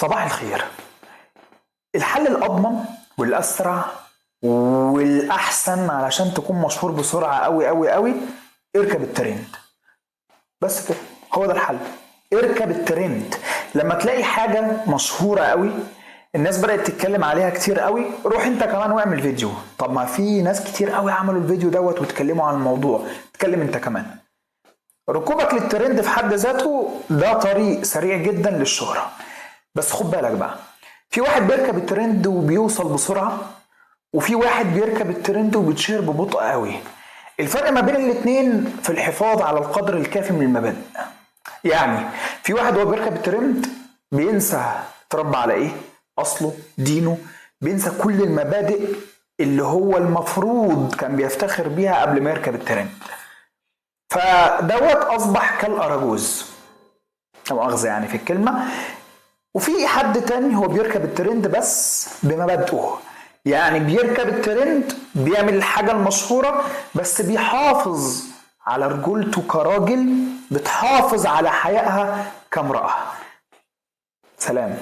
صباح الخير. الحل الأضمن والأسرع والأحسن علشان تكون مشهور بسرعة قوي قوي قوي، اركب الترند. بس كده، هو ده الحل، اركب الترند. لما تلاقي حاجة مشهورة قوي الناس بدأت تتكلم عليها كتير قوي، روح انت كمان واعمل فيديو. طب ما في ناس كتير قوي عملوا الفيديو دوت واتكلموا عن الموضوع، اتكلم انت كمان. ركوبك للترند في حد ذاته ده طريق سريع جدا للشهرة. بس خد بالك بقى، في واحد بيركب الترند وبيوصل بسرعة، وفي واحد بيركب الترند وبيتشهر ببطء قوي. الفرق ما بين الاتنين في الحفاظ على القدر الكافي من المبادئ. يعني في واحد وهو بيركب الترند بينسى اتربى على ايه، اصله، دينه، بينسى كل المبادئ اللي هو المفروض كان بيفتخر بيها قبل ما يركب الترند. فدوت اصبح كالاراجوز، لا مؤاخذة يعني في الكلمة. وفي حد تاني هو بيركب الترند بس بمبادئه، يعني بيركب الترند بيعمل الحاجة المشهورة بس بيحافظ على رجولته كراجل، بتحافظ على حيائها كامرأة. سلام.